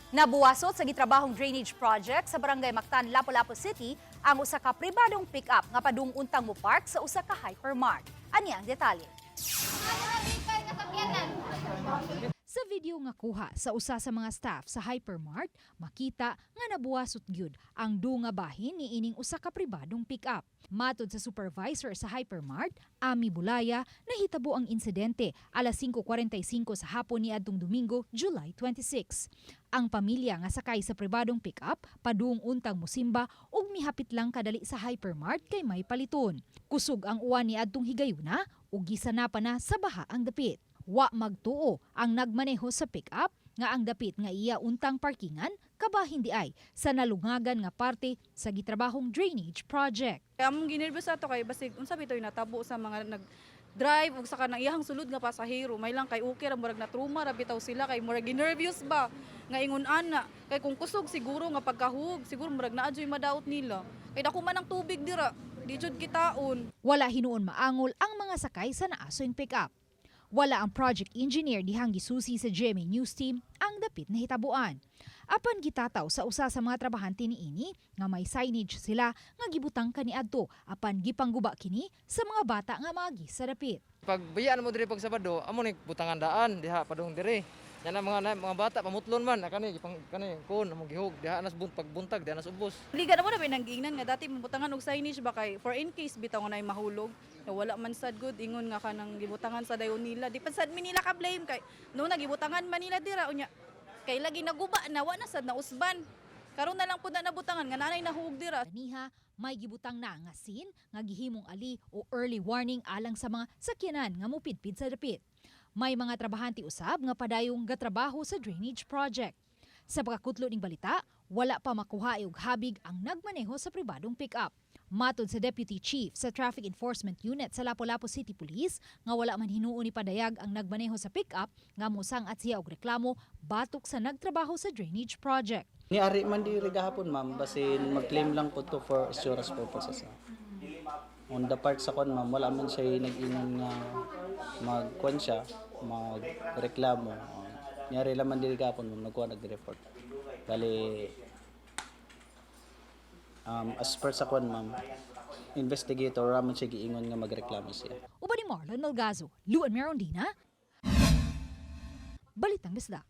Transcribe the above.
Nabuwasot sa gitrabahong drainage project sa Barangay Mactan, Lapu-Lapu City ang usa ka pribadong pick-up nga padung untang mo park sa usa ka hypermart. Ani ang detalye. Sa video nga kuha sa usa sa mga staff sa hypermart, makita nga nabuwasot gyud ang dunga bahin ni ining usa ka pribadong pick-up. Matod sa supervisor sa hypermart, Ami Bulaya, nahitabo ang insidente alas 5:45 sa hapon ni adtong Domingo, July 26. Ang pamilya nga sakay sa pribadong pick-up padung untang musimba ug mihapit lang kadali sa hypermart kay may paliton. Kusog ang uwan ni adtong higayuna ug gisana pa na sa baha ang dapit. Wa magtuo ang nagmaneho sa pick-up nga ang dapit nga iya untang parkingan kabahin di ay sa nalungagan nga parte sa gitrabahong drainage project. Kaya among ginerbyos ato kay basig unsa bitoy natabo sa mga nag drive ug sa kanang iyahang sulod nga pasahero. May lang kay okay ra, murag na trauma ra bitaw sila kay murag ginervyos ba nga ingon ana kay kung kusog siguro nga pagkahug, siguro murag naa joy madaot nila kay dako man ang tubig dira, di jud kitaon. Wala hinuon maangol ang mga sakay sa naasoing pick-up. Wala ang project engineer dihang gisusi sa GMA News Team ang dapit na hitabuan. Apan gitataw sa usa sa mga trabahante niini nga may signage sila nga gibutang kaniadto apan gipangguba kini sa mga bata nga maagi sa dapit. Pag bayaan mo diri pag Sabado, amo ni butangan daan diha padung diri. Yan ang mga bata pamutlon man kani gipang kani kon amo gihug diha nas bunt pagbuntag diha nas ubos. Liga na mo na binanggiingnan nga dati mabutangan og signage ba kay for in case bitaw nga naay mahulog na wala man sad good ingon nga kanang gibutangan sa dayon nila. Di pa sad mi nila ka blame kay no nagibutangan man nila dira, unya kay lagi naguba na, wa na sad na usban. Karon na lang pud na nabutangan nga nanay nahug dira. Kaniha, may gibutang na nga sin nga gihimong ali o early warning alang sa mga sakyanan nga mupidpid sa dapit. May mga trabahante usab nga padayong gatrabaho sa drainage project. Sa pagkakutlo ning balita, wala pa makuha og habig ang nagmaneho sa pribadong pick-up. Matod sa Deputy Chief sa Traffic Enforcement Unit sa Lapu-Lapu City Police nga wala man hinuon ni padayag ang nagmaneho sa pick-up nga mosang-at siya og reklamo batok sa nagtrabaho sa drainage project. Niari man diri gahapon, ma'am, basin mag-claim lang po to for insurance purposes. On the part sa kon, ma'am, wala man siya nag-ingon nga magkwan siya, magreklamo. Niari lang man diri gahapon, ma'am, nagkuha nag-report. Bali as per sa kon, ma'am, investigator ra man siya giingon nga magreklamo siya. Uban ni Marlon Malgazo, Luan Merondina, Balitang Bisdak.